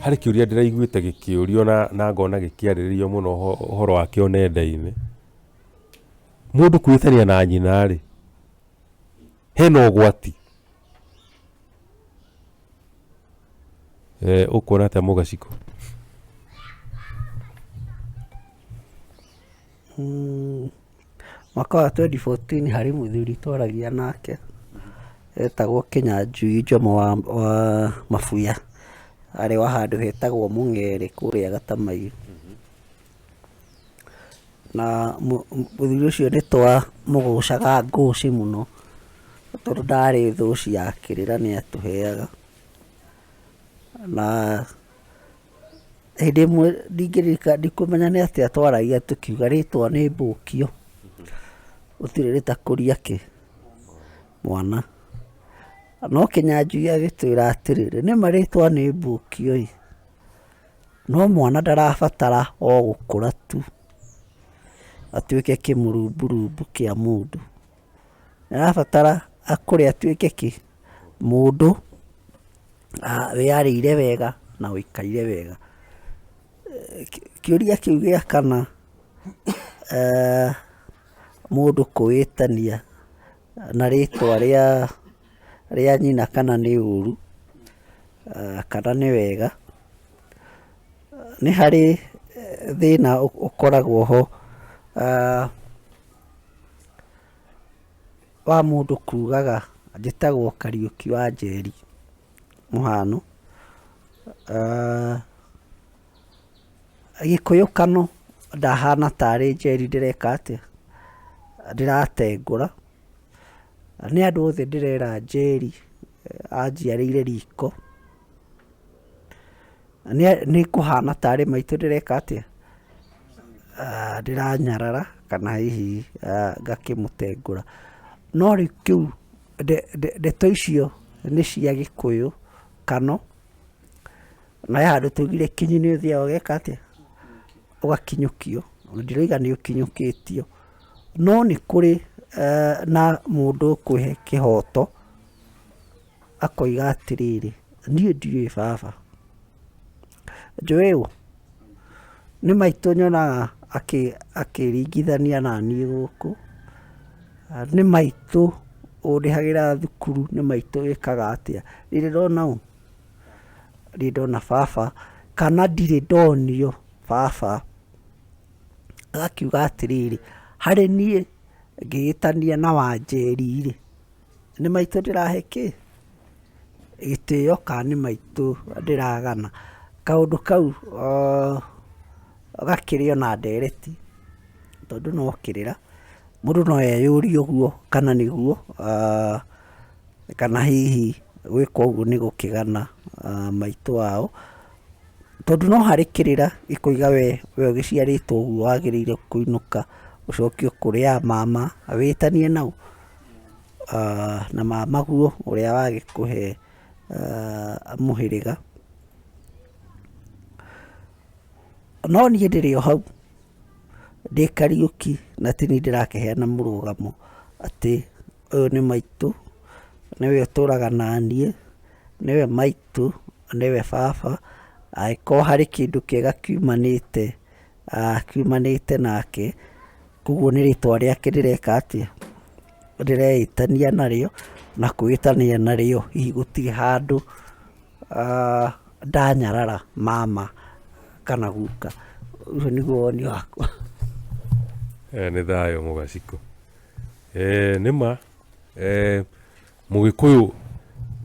Harĩ kĩũria ndĩraiguĩte gĩkĩũrio na, na ngona gĩkĩarĩrĩrio mũno ũhoro wakĩo nenda-inĩ. Mũndũ kwĩtania na nyina rĩ, hena ũgwati? Eh, ũkuona atĩa Mũgacikũ? Mwaka wa 2014 harĩ mũthuri twaragia nake, etagwo Kĩnyanjui Njomo wa Mabuya, arĩ wa handũ hetagwo Mũng'ere kũrĩa Gatamaiyu. Na mũthuri ũcio nĩ twamũgũcaga ngũcĩ mũno, tondũ ndarĩ thũci ya kĩrĩra nĩ atũheaga. Na hĩndĩ ĩmwe ndingĩririkana ndikũmenya nĩ atĩa twaragia tũkiuga rĩtwa nĩ mbũkio, gũtirĩ rĩtakũria kĩ? Mwana. No Kĩnyanjui agĩtwĩra atĩrĩrĩ, nĩma rĩtwa nĩ mbũkio ĩ, no mwana ndarabatara o gũkũra tu, atuĩke kĩmũrumburumbu kĩa mũndũ. Nĩarabatara akũre atuĩke kĩ? Mũndũ wĩyarĩire wega na ũikaire wega. Kĩũria kĩu gĩa kana mũndũ kwĩĩtania na rĩtwa rĩa rĩa nyina kana nĩ ũru kana nĩ wega, nĩ harĩ thĩna ũkoragwo ho wa mũndũ kugaga njĩtagwo Kariũki wa Njeri mũhano. Gĩkũyũ kano ndahana tarĩ Njeri ndĩreka atĩa, ndĩratengũra. Nĩ andũ othe ndĩrera Njeri anjiarĩire riko. Nĩ kũhana tarĩ maitũ ndĩreka atĩa, ndĩranyarara kana hihi ngakĩmũtengũra. No rĩu kĩu ndeto icio nĩ cia Gĩkũyũ kano, na he handũ twaugire kinyi nĩ ũthiaga ũgeka atĩa, ũgakinyũkio, ndiroiga nĩ ũkinyũkĩtio, no nĩ kũrĩ na mũndũ ũkwĩhe kĩhoto. Akoiga atĩrĩrĩ, niĩ ndiũĩ baba, njũĩ ũ? Nĩ maitũ nyonaga akĩringithania naniĩ gũkũ, nĩ maitũ ũndĩhagĩra thukuru, nĩ maitũ wĩkaga atĩa, ndirĩ ndona ũ? Ndirĩ ndona baba, kana ndirĩ ndonio baba. Agakiuga atĩrĩrĩ, harĩ niĩ ngĩĩtania na Wanjeri rĩ, Nĩ maitũ ndĩrahe kĩ? Gĩtĩo kana nĩ maitũ ndĩragana. Kaũndũ kau gakĩrĩ ona ndereti tondũ no kĩrĩra, mũndũ no eyũrie ũguo kana nĩguo, kana hihi gwĩka ũguo nĩ gũkĩgana maitũ wao. Tondũ no harĩ kĩrĩra gĩkoiga we we ũgĩciarĩtwo ũguo wagĩrĩire kũinũka ũcokio kũrĩ a mama wĩtanie na ũ? Na mamaguo ũrĩa wagĩkũhe mũhĩrĩga. No niĩ ndĩrĩ o hau ndĩ Kariũki na ti niĩ ndĩrakĩheana mũrũgamo atĩ ũyũ nĩ maitũ, nĩwe ũtũraga naniĩ, nĩwe maitũ, nĩwe baba, angĩkorwo harĩ kĩndũ kĩega kiumanĩte, kiumanĩte nake. Koguo nĩ rĩtwa rĩake ndĩreka atĩa, ndĩreĩtania narĩo, na kwĩĩtania narĩo hihi gũtirĩ handũ ndanyarara mama kana guka. Ũcio nĩguo woni wakwa. Nĩ thayũ Mũgacikũ. Nĩ ma Mũgĩkũyũ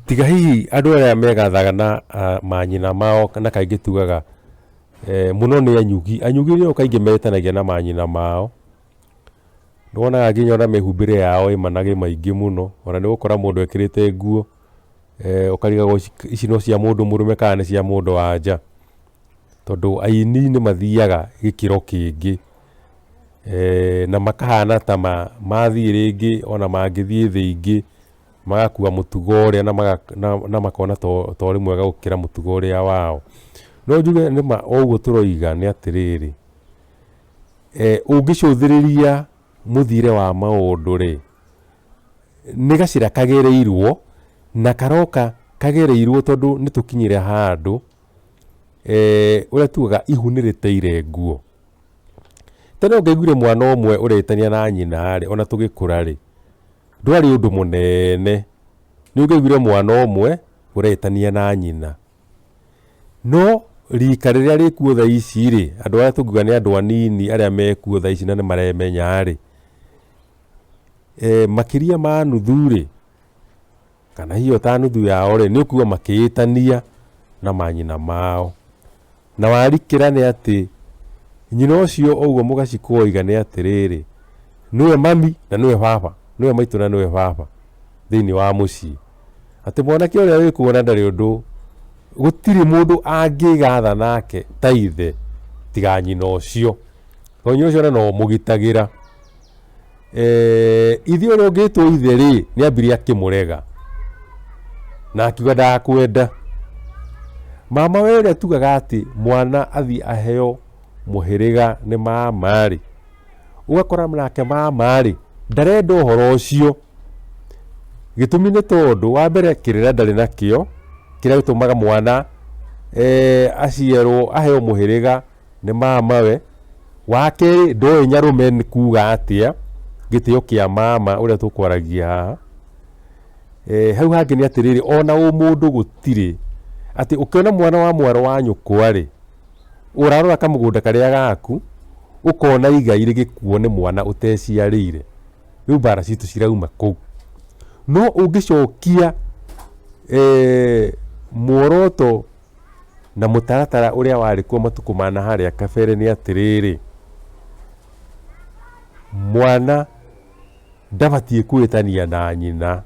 tiga hihi andũ arĩa megathaga na manyina mao na kaingĩ tugaga mũno nĩ anyugi. Anyugi nĩo kaingĩ metanagia na manyina mao. Nĩ wonaga nginya ona mĩhumbĩre yao ĩ managĩ maingĩ mũno, ona nĩ ũgũkora mũndũ ekĩrĩte nguo ũkarigagwo ici no cia mũndũ mũrũme kana nĩ cia mũndũ wa nja. Tondũ aini nĩ mathiaga gĩkĩro kĩngĩ na makahana ta mathiĩ rĩngĩ ona mangĩthiĩ thĩ ingĩ magakua mũtugo ũrĩa na makona ta ũrĩ mwega gũkĩra mũtugo ũrĩa wao. No njuge nĩma o ũguo tũroiga nĩ atĩrĩrĩ, ũngĩcũthĩrĩria mũthiĩre wa maũndũ rĩ, nĩ gacĩra kagereirwo na karoka kagereirwo tondũ nĩ tũkinyire handũ. Ũrĩa tugaga ihu nĩ rĩteire nguo. Tene ũngĩaiguire mwana ũmwe ũretania na nyina rĩ, ona tũgĩkũra rĩ, ndwarĩ ũndũ mũnene. Nĩ ũngĩaiguire mwana ũmwe ũretania na nyina. No rika rĩrĩa rĩkuo thaa ici rĩ, andũ arĩa tũngiuga nĩ andũ anini arĩa mekuo thaa ici na nĩ maremenya rĩ, makĩria ma nuthu rĩ, kana hihi o ta nuthu yao rĩ, nĩ ũkuigua makĩĩtania na manyina mao. Na warikĩra nĩ atĩ nyina ũcio ũguo mũgacikũ oiga nĩ atĩrĩrĩ, nĩwe mami na nĩwe baba, nĩwe maitũ na nĩwe baba thĩinĩ wa mũciĩ. Atĩ mwanake ũrĩa wĩ kuo na ndarĩ ũndũ, gũtirĩ mũndũ angĩgatha nake ta ithe tiga nyina ũcio. Tondũ nyina ũcio ona no ũmũgitagĩra. Ithe ũrĩa ũngĩtwo ithe rĩ, nĩ ambire akĩmũrega na akiuga ndakwenda. Mama we ũrĩa tugaga atĩ mwana athiĩ aheo mũhĩrĩga nĩ mama rĩ, ũgakora nake mama rĩ, ndarenda ũhoro ũcio. Gĩtũmi nĩ tondũ wa mbere kĩrĩra ndarĩ nakĩo, kĩrĩa gĩtũmaga mwana aciarwo aheo mũhĩrĩga nĩ mamawe. Wa kerĩ ndoĩ nyarũme nĩ kuga atĩa, gĩtĩo kĩa mama ũrĩa tũkwaragia haha. Hau hangĩ nĩ atĩrĩrĩ, ona ũmũndũ gũtirĩ, atĩ ũkĩona mwana wa mwarĩ wa nyũkwa rĩ, ũrarora kamũgũnda karĩa gaku, ũkona igai rĩgĩkuo nĩ mwana ũteciarĩire. Rĩu mbara citũ cirauma kũu. No ũngĩcokia muoroto na mũtaratara ũrĩa warĩ kuo matukũ ma na harĩa kabere nĩ atĩrĩrĩ, mwana ndabatiĩ kwĩtania na nyina.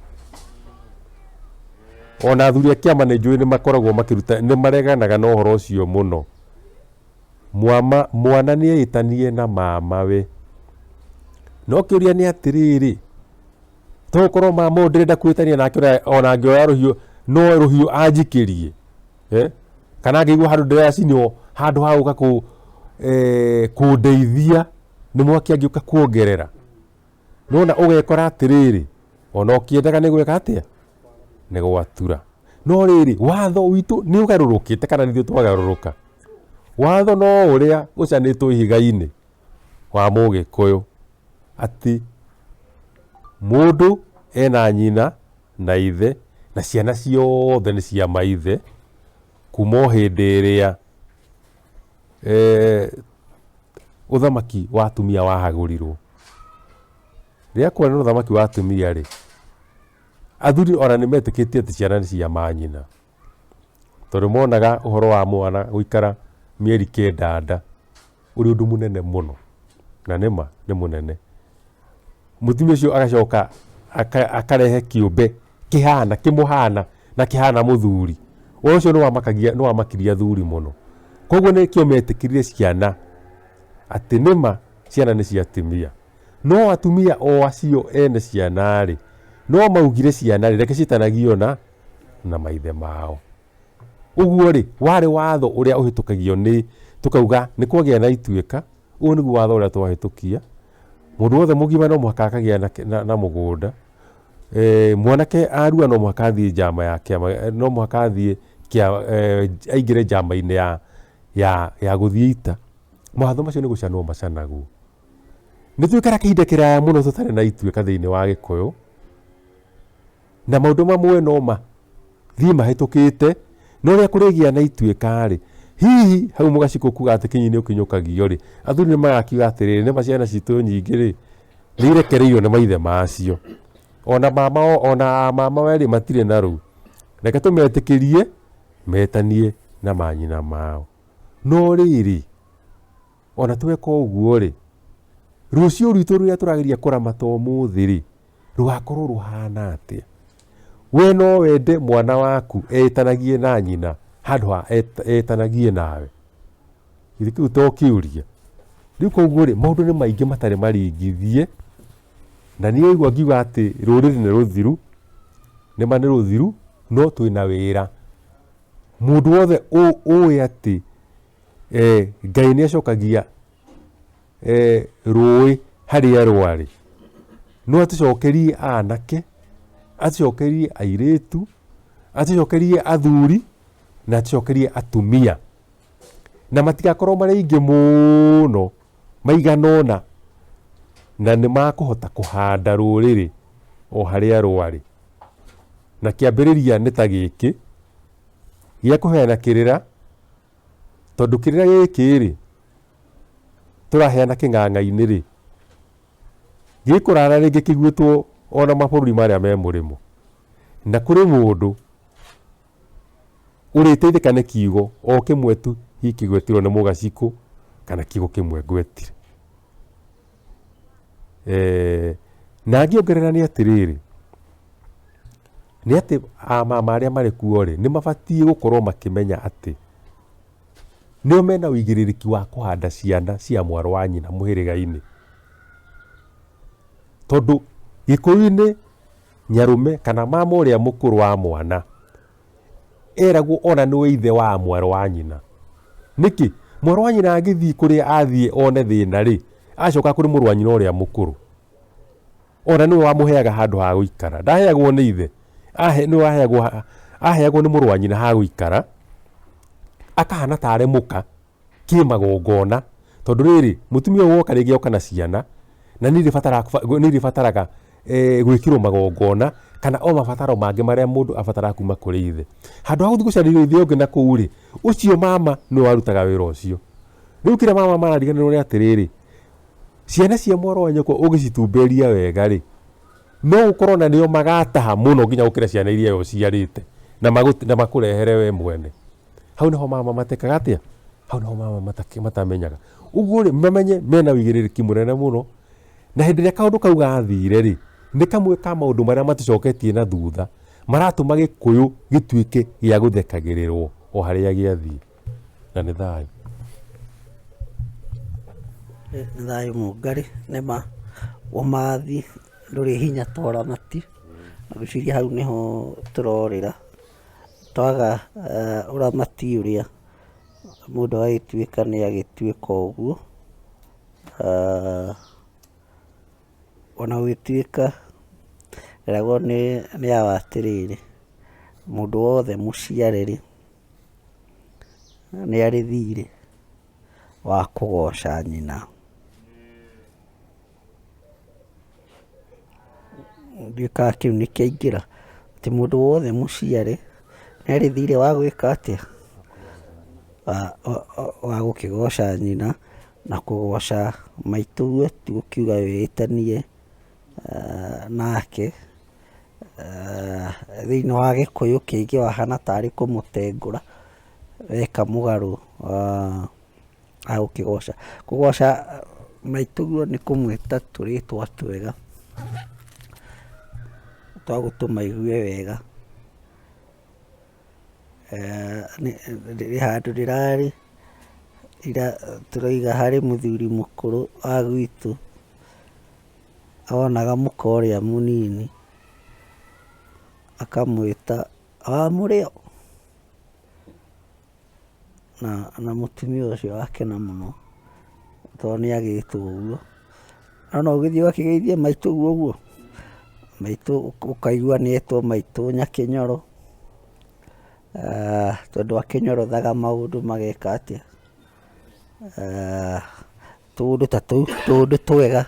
Ona athuri a kĩama nĩ njũĩ nĩ makoragwo makĩruta, nĩ mareganaga na ũhoro ũcio mũno. Mwana nĩ eĩtanie na mamawe. No kĩũria nĩ atĩrĩrĩ, to gũkorwo mama ũyũ ndĩrenda kwĩtania nake ona angĩoya rũhiũ, no rũhiũ anjikĩrie. Kana angĩigua handũ ndĩracinwo handũ ha gũka kũndeithia nĩ mwaki angĩũka kuongerera. Nĩwona ũgekora atĩrĩrĩ, ona ũkĩendaga nĩ gwĩka atĩa? Nĩ gwatura. No rĩrĩ, watho witũ nĩ ũgarũrũkĩte kana nĩ ithuĩ twagarũrũka? Watho no ũrĩa ũcanĩtwo ihiga-inĩ wa mũgĩkũyũ atĩ mũndũ ena nyina na ithe na ciana ciothe nĩ cia maithe kuma o hĩndĩ ĩrĩa ũthamaki wa atumia wahagũrirwo. Rĩrĩa kwarĩ na ũthamaki wa atumia rĩ, athuri ona nĩ metĩkĩtie atĩ ciana nĩ cia manyina. Tondũ monaga ũhoro wa mwana gũikara mĩeri kenda nda ũrĩ ũndũ mũnene mũno, na nĩ ma nĩ mũnene. Mũtumia ũcio agacoka akarehe kĩũmbe kĩhana, kĩmũhana na kĩhana mũthuri. Ũhoro ũcio nĩ wamakirie athuri mũno. Koguo nĩkĩo metĩkĩrire ciana atĩ nĩma ciana nĩ cia atumia. No atumia o acio ene ciana rĩ, no maugire ciana rĩ, reke ciĩtanagio na maithe mao. Ũguo rĩ, warĩ watho ũrĩa ũhĩtũkagio nĩ, tũkauga nĩ kwagĩa na ituĩka, ũyũ nĩguo watho ũrĩa twahĩtũkia, mũndũ wothe mũgima no mũhaka akagĩa na mũgũnda, mwanake arua no mũhaka athiĩ njama ya kĩama, no mũhaka athiĩ aingĩre njama-inĩ ya gũthiĩ ita. Mawatho macio nĩ gũcanwo macanagwo. Nĩ tũikara kahinda kĩraya mũno tũtarĩ na ituĩka thĩinĩ wa Gĩkũyũ, na maũndũ mamwe no mathiĩ mahĩtũkĩte, no rĩrĩa kũrĩgĩa na ituĩka rĩ, hihi hau mũgacikũ kuga atĩ kĩnyinyi nĩ ũkinyũkagio rĩ, athuri nĩ magakiuga atĩrĩrĩ, nĩma ciana citũ nyingĩ rĩ, nĩ irekereirio nĩ maithe macio. Ona mama ona mama we rĩ, matirĩ na rũu. Reke tũmetĩkĩrie metanie na manyina mao. No rĩrĩ, ona tweka ũguo rĩ, rũciũ rwitũ rũrĩa tũrageria kũramata ũmũthĩ rĩ, rũgakorwo rũhana atĩa? We no wende mwana waku etanagie na nyina handũ ha etanagie nawe? Githĩ kĩu to kĩũria? Rĩu koguo rĩ, maũndũ nĩ maingĩ matarĩ maringithie, na niĩ waigua ngiuga atĩ rũrĩrĩ nĩ rũthiru, nĩma nĩ rũthiru, no twĩna wĩra. Mũndũ wothe ũĩ atĩ Ngai nĩ acokagia rũĩ harĩa rwarĩ, no atũcokerie anake, atũcokerie airĩtu, atũcokerie athuri, na atũcokerie atumia. Na matigakorwo marĩ aingĩ mũno, maigana ũna, na nĩ makũhota kũhanda rũrĩrĩ o harĩa rwarĩ. Na kĩambĩrĩria nĩ ta gĩkĩ, gĩa kũheana kĩrĩra, tondũ kĩrĩra gĩkĩ rĩ, tũraheana kĩng'ang'a-inĩ rĩ, gĩkũrara rĩngĩ kĩguĩtwo ona mabũrũri marĩa me mũrĩmo. Na kũrĩ mũndũ ũrĩteithĩka nĩ kiugo o kĩmwe tu hihi kĩgwetirwo nĩ mũgacikũ kana kiugo kĩmwe ngwetire. Eh, na ngĩongerera nĩ atĩrĩrĩ, nĩ atĩ amama arĩa marĩ kuo rĩ, nĩ mabatiĩ gũkorwo makĩmenya atĩ nĩo mena ũigĩrĩrĩki wa kũhanda ciana cia mwarĩ wa nyina mũhĩrĩga-inĩ. Tondũ gĩkũyũ-inĩ nyarũme kana mama ũrĩa mũkũrũ wa mwana eragwo ona nĩwe ithe wa mwarĩ wa nyina. Nĩkĩ? Mwarĩ wa nyina angĩthiĩ kũrĩa athiĩ one thĩna rĩ, acoka kũrĩ mũrũ wa nyina ũrĩa mũkũrũ. Ona nĩwe wamũheaga handũ ha gũikara. Ndaheagwo nĩ ithe, ahe, nĩwe waheagwo, aheagwo nĩ mũrũ wa nyina ha gũikara, akahana tarĩ mũka kĩmagongona. Tondũ rĩrĩ, mũtumia ũyũ woka rĩngĩ oka na ciana, na nĩ irĩbataraga gwĩkĩrwo magongona kana o mabataro mangĩ marĩa mũndũ abataraga kuma kũrĩ ithe. Handũ ha gũthiĩ gũcarĩria ithe ũngĩ na kũu rĩ, ũcio mama nĩwe warutaga wĩra ũcio. Rĩu kĩrĩa mama marariganĩrwo nĩ atĩrĩrĩ, ciana cia mwarĩ wa nyũkwa ũngĩcitumberia wega rĩ, no gũkorwo na nĩo magataha mũno nginya gũkĩra ciana iria we ũciarĩte na makũrehere we mwene. Hau nĩho mama matekaga atĩa? Hau nĩho mama matamenyaga. Ũguo rĩ, mamenye mena ũigĩrĩrĩki mũnene mũno, na hĩndĩ ĩrĩa kaũndũ kau gathire rĩ, nĩ kamwe ka maũndũ marĩa matũcoketie na thutha, maratũma gĩkũyũ gĩtuĩke gĩa gũthekagĩrĩrwo o harĩa gĩathiĩ. Na nĩ thayũ. Nĩ thayũ mũngarĩ, nĩ ma ũmathi ndũrĩ hinya ta ũramati, na ngwĩciria hau nĩho tũrorĩra. Twaga ũramati ũrĩa mũndũ agagĩtuĩka nĩ agĩtuĩka ũguo. Ona gũgĩtuĩka nderagwo nĩ awa atĩrĩrĩ, mũndũ wothe mũciare rĩ, nĩ arĩ thirĩ wa kũgoca nyina. Ndiũĩ kana kĩu nĩ kĩaingĩra, atĩ mũndũ wothe mũciare nĩ arĩ thirĩ wa gwĩka atĩa? Wa gũkĩgoca nyina na kũgoca maitũguo ti gũkiuga wĩtanie nake. Thĩiniĩ wa gĩkũyũ kĩngĩ wahana tarĩ kũmũtengũra weka mũgarũ agũkĩgoca. Kũgoca maitũguo nĩ kũmwĩta tũrĩtwa twega twa gũtũma aigue wega. Ndĩ handũ ndĩrarĩ ira tũroiga harĩ mũthuri mũkũrũ wa gwitũ, onaga mũka ũrĩa mũnini akamwĩta wamũrĩo. Na mũtumia ũcio agakena mũno tondũ nĩ agĩtwo ũguo. No no ũgĩthiĩ ũgakĩgeithie maitũguo ũguo, maitũ ũkaigua nĩ etwo maitũ nyakĩnyoro, tondũ akĩnyorothaga maũndũ mageka atĩa, tũũndũ ta tũu, tũũndũ twega.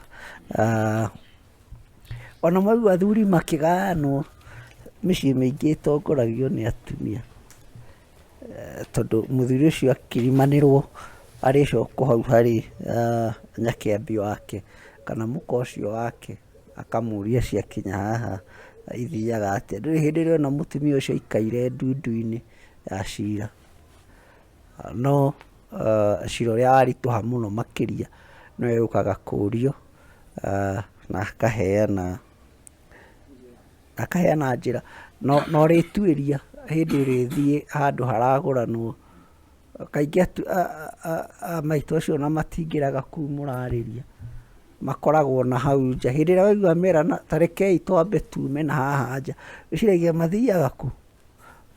Ona maigua athuri makĩgayanwo, mĩciĩ mĩingĩ ĩtongoragio nĩ atumia. Tondũ mũthuri ũcio akirimanĩrwo arĩcokwo hau harĩ nyakĩambi wake kana mũka ũcio wake akamũria ciakinya haha ithiaga atĩa. Ndũrĩ hĩndĩ ũrĩona mũtumia ũcio aikaire ndundu-inĩ ya cira, no cira ũrĩa waritũha mũno makĩria nĩwe ũkaga kũrio na akaheana akaheana njĩra na ũrĩtuĩria hĩndĩ ũrĩthiĩ handũ haragũranwo, kaingĩ maitũ acio ona matingĩraga kũu mũrarĩria, makoragwo na hau nja. Hĩndĩ ĩrĩa waigua merana ta rekei twambe tume na haha nja, wĩciragia mathiaga kũ?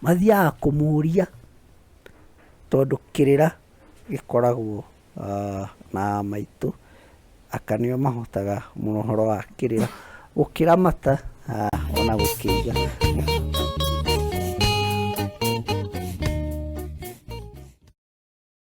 Mathiaga kũmũria tondũ kĩrĩra gĩkoragwo na maitũ, aka nĩo mahotaga mũno ũhoro wa kĩrĩra, gũkĩramata ona gũkĩiga.